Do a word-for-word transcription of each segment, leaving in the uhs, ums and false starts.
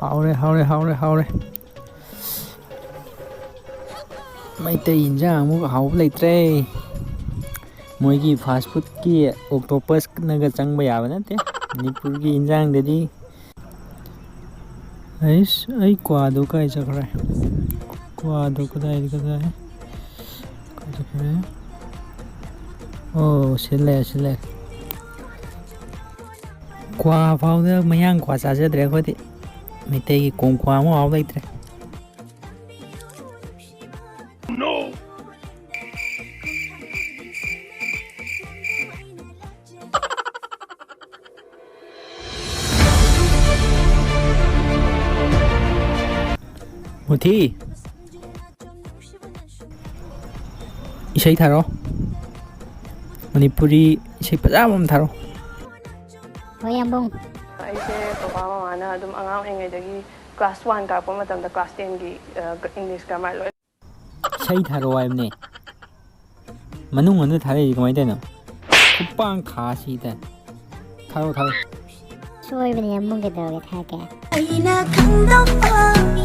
ꯍꯥꯎꯔꯦ, ꯍꯥꯎꯔꯦ, ꯍꯥꯎꯔꯦ, ꯍꯥꯎꯔꯦ꯫ ꯃꯩꯇꯩ ꯏꯟꯖꯥꯡ ꯑꯃꯨꯛ ꯍꯥꯎꯕ ꯂꯩꯇ꯭ꯔꯦ꯫ ꯃꯣꯏꯒꯤ fast foodꯀꯤ octopusꯅꯒ ꯆꯪꯕ ꯌꯥꯕ ꯅꯠꯇꯦ ꯃꯅꯤꯄꯨꯔꯒꯤ ꯏꯟꯖꯥꯡꯗꯗꯤ꯫ ꯑꯩꯁ, ꯑꯩ ꯀ꯭ꯋꯥꯗꯣ ꯀꯥꯏ ꯆꯠꯈ꯭ꯔꯦ? ꯀ꯭ꯋꯥꯗꯣ ꯀꯗꯥꯏ, ꯀꯗꯥꯏ, ꯀꯥꯏ ꯆꯠꯈ꯭ꯔꯦ? ꯑꯣ, ꯁꯤ ꯂꯩꯔꯦ, ꯁꯤ ꯂꯩꯔꯦ꯫ ꯀ꯭ꯋꯥ ꯐꯥꯎꯗ ꯃꯌꯥꯡ ꯀ꯭ꯋꯥ ꯆꯥꯖꯗ꯭ꯔꯦ ꯑꯩꯈꯣꯏꯗꯤ꯫ ꯃꯩꯇꯩꯒꯤ ꯀꯣꯡ ꯀ꯭ꯋꯥ ꯑꯃ ꯍꯥꯎ ꯂꯩꯇ꯭ꯔꯦ꯫ ꯃꯨꯊꯤ, ꯏꯁꯩ ꯊꯥꯔꯣ꯫ ꯃꯅꯤꯄꯨꯔꯤ ꯏꯁꯩ ꯐꯖꯕ ꯑꯃ ꯊꯥꯔꯣ꯫ ꯍꯣꯏ, ꯌꯥꯝꯕꯨꯡ꯫ ꯑꯩꯁꯦ ꯄꯄꯥ ꯃꯃꯥꯅ ꯑꯗꯨꯝ ꯑꯉꯥꯡ ꯑꯣꯏꯔꯤꯉꯩꯗꯒꯤ class one ꯀꯥꯔꯛꯄ ꯃꯇꯝꯗ class tenꯒꯤ, ꯑ, English grammar ꯂꯣꯏ꯫ ꯏꯁꯩ ꯊꯥꯔꯛꯑꯣ ꯍꯥꯏꯕꯅꯦ꯫ ꯃꯅꯨꯡ ꯑꯃꯗ ꯊꯥꯔꯛꯏꯁꯦ ꯀꯃꯥꯏꯅ ꯇꯧꯔꯤꯅꯣ? ꯈꯨꯄꯥꯡ ꯈꯥꯁꯤꯗ꯫ ꯊꯥꯔꯛꯑꯣ, ꯊꯥꯔꯛꯑꯣ꯫ ꯁꯣꯏꯕꯅꯦ, ꯌꯥꯝꯕꯨꯡ, ꯀꯩꯗꯧꯔꯒꯦ, ꯊꯥꯔꯛꯀꯦ꯫ ꯑꯩꯅ ꯈꯪꯗꯣꯛꯄ,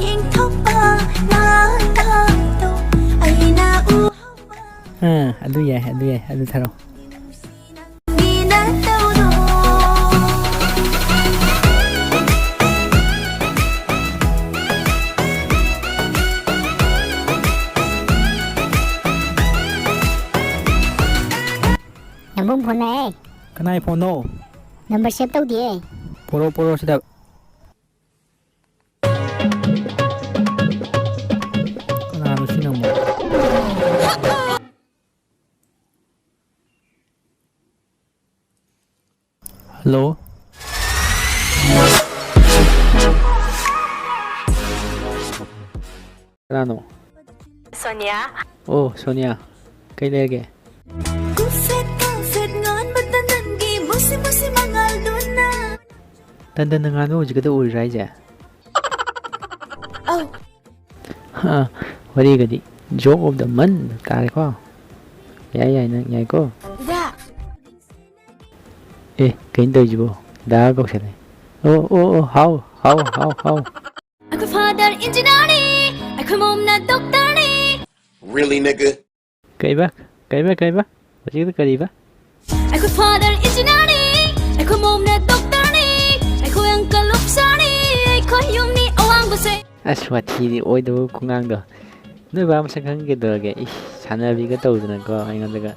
ꯌꯦꯡꯊꯣꯛꯄ, ꯅꯥꯇꯣꯝ꯫ ꯑꯩꯅ ꯎ ꯑꯥ, ꯑꯗꯨ ꯌꯥꯏ, ꯑꯗꯨ ꯌꯥꯏ, ꯑꯗꯨ ꯊꯥꯔꯛꯑꯣ꯫ ꯌꯥꯝꯕꯨꯡ phone ꯂꯥꯛꯑꯦ꯫ ꯀꯅꯥꯏ phoneꯅꯣ? Number save ꯇꯧꯗꯤꯌꯦ꯫ ꯄꯣꯔꯣ, ꯄꯣꯔꯣ ꯁꯤꯗ꯫ ꯀꯅꯥꯅꯣ ꯁꯤꯅ ꯑꯃꯨꯛ? Hello? ꯀꯅꯥꯅꯣ? ꯁꯣꯅꯤꯌꯥ꯫ ꯑꯣ, ꯁꯣꯅꯤꯌꯥ꯫ ꯀꯩ ꯂꯩꯔꯒꯦ? ꯀꯨꯐꯦꯠ ꯀꯥꯐꯦꯠ ꯉꯥꯟꯕꯗ ꯅꯪꯒꯤ ꯃꯨꯁꯤ ꯃꯨꯁꯤ ꯃꯉꯥꯜꯗꯨꯅ꯫ ꯇꯟ ꯇꯟꯅ ꯉꯥꯟꯕ ꯍꯧꯖꯤꯛ ꯈꯛꯇ ꯎꯔꯤꯔꯥ ꯍꯥꯏꯁꯦ? ꯑꯧ꯫ ꯍꯥ, ꯋꯥꯔꯤꯒꯗꯤ joke of the month ꯇꯥꯔꯦꯀꯣ꯫ ꯌꯥꯏ, ꯌꯥꯏ, ꯅꯪ ꯌꯥꯏꯀꯣ꯫ ꯗꯥ꯫ ꯑꯦ, ꯀꯩꯅꯣ ꯇꯧꯔꯤꯁꯤꯕꯣ? ꯗꯥ ꯀꯧꯁꯜꯂꯦ꯫ ꯑꯣ, ꯑꯣ, ꯑꯣ, ꯍꯥꯎ, ꯍꯥꯎ, ꯍꯥꯎ, ꯍꯥꯎ꯫ ꯑꯩꯈꯣꯏ ꯐꯥꯗꯔ ꯏꯟꯖꯤꯅꯤꯌꯥꯔꯅꯤ, ꯑꯩꯈꯣꯏ ꯃꯣꯝꯅ ꯗꯣꯛꯇꯔꯅꯤ꯫ Really, nigga? ꯀꯩꯕ? ꯀꯩꯕ? ꯀꯩꯕ? ꯍꯧꯖꯤꯛꯇ ꯀꯔꯤꯕ? ꯑꯩꯈꯣꯏ ꯐꯥꯗꯔ ꯏꯟꯖꯤꯅꯤꯌꯥꯔꯅꯤ, ꯑꯩꯈꯣꯏ ꯃꯣꯝꯅ ꯗꯣꯛꯇꯔꯅꯤ, ꯑꯩꯈꯣꯏ ꯑꯪꯀꯜ ꯑꯣꯐꯤꯁꯥꯔꯅꯤ, ꯑꯩꯈꯣꯏ ꯌꯨꯝꯅꯤ ꯑꯋꯥꯡꯕꯁꯦ꯫ ꯑꯁ, ꯋꯥꯊꯤꯗꯤ ꯑꯣꯏꯗꯕ ꯈꯨꯉꯥꯡꯗꯣ꯫ ꯅꯣꯏ ꯕꯥ ꯃꯁꯛ ꯈꯪꯒꯦ ꯇꯧꯔꯒꯦ꯫ ꯏꯁ, ꯁꯥꯟꯅꯕꯤꯒ ꯇꯧꯗꯅꯀꯣ ꯑꯩꯉꯣꯟꯗꯒ꯫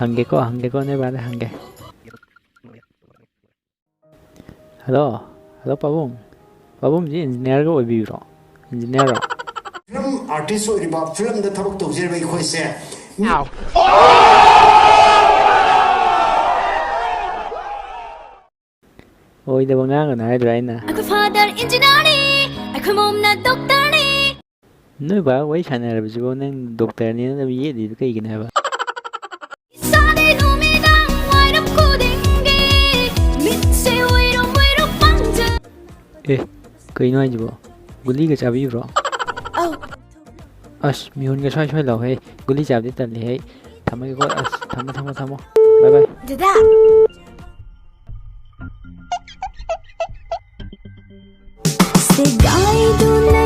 ꯍꯪꯒꯦꯀꯣ, ꯍꯪꯒꯦꯀꯣ, ꯅꯣꯏ ꯕꯥꯗ ꯍꯪꯒꯦ꯫ ꯍꯜꯂꯣ, ꯍꯜꯂꯣ, ꯄꯥꯕꯨꯡ꯫ ꯄꯥꯕꯨꯡꯁꯤ ꯏꯟꯖꯤꯅꯤꯌꯥꯔꯒ ꯑꯣꯏꯕꯤꯕ꯭ꯔꯣ? ꯏꯟꯖꯤꯅꯤꯌꯥꯔꯔꯣ? ꯐꯤꯂꯝ ꯑꯥꯔꯇꯤꯁ ꯑꯣꯏꯔꯤꯕ, ꯐꯤꯂꯝꯗ ꯊꯕꯛ ꯇꯧꯖꯔꯤꯕ ꯑꯩꯈꯣꯏꯁꯦ꯫ ꯑꯣꯏꯗꯕ ꯉꯥꯡꯒꯅꯨ ꯍꯥꯏꯗ꯭ꯔꯥ ꯑꯩꯅ? ꯑꯩꯈꯣꯏ ꯐꯥꯗꯔ ꯏꯟꯖꯤꯅꯤꯌꯥꯔꯅꯤ, ꯑꯩꯈꯣꯏ ꯃꯣꯝꯅ ꯗꯣꯛꯇꯔꯅꯤ꯫ ꯅꯣꯏ ꯕꯥ ꯋꯥꯔꯤ ꯁꯥꯟꯅꯔꯕꯁꯤꯕꯨ ꯅꯪ ꯗꯣꯛꯇꯔꯅꯦꯅ ꯑꯗꯨꯝ ꯌꯦꯠꯂꯤꯗꯨ ꯀꯩꯒꯤꯅꯣ ꯍꯥꯏꯕ? ꯏꯁꯥꯗꯤ ꯅꯨꯃꯤꯗꯥꯡ ꯋꯥꯏꯔꯝ ꯈꯨꯗꯤꯡꯒꯤ ꯃꯤꯠꯁꯦ ꯎꯏꯔꯨꯝ ꯎꯏꯔꯨꯝ ꯄꯪꯖ꯫ ꯑꯦ, ꯀꯩꯅꯣ ꯍꯥꯏꯁꯤꯕꯣ? ꯒꯨꯂꯤꯒ ꯆꯥꯕꯤꯕ꯭ꯔꯣ? ꯑꯧ꯫ ꯑꯁ, ꯃꯤꯍꯨꯟꯒ ꯁ꯭ꯋꯥꯏ ꯁ꯭ꯋꯥꯏ ꯂꯥꯎꯍꯦ꯫ ꯒꯨꯂꯤ ꯆꯥꯕꯗꯤ ꯇꯜꯂꯤꯍꯦ꯫ ꯊꯝꯃꯒꯦꯀꯣ꯫ ꯑꯁ, ꯊꯝꯃꯣ, ꯊꯝꯃꯣ, ꯊꯝꯃꯣ꯫ ꯕꯥꯏ ꯕꯥꯏ꯫ ꯗꯗꯥ꯫ ꯁꯦꯒꯥꯏꯗꯨꯅ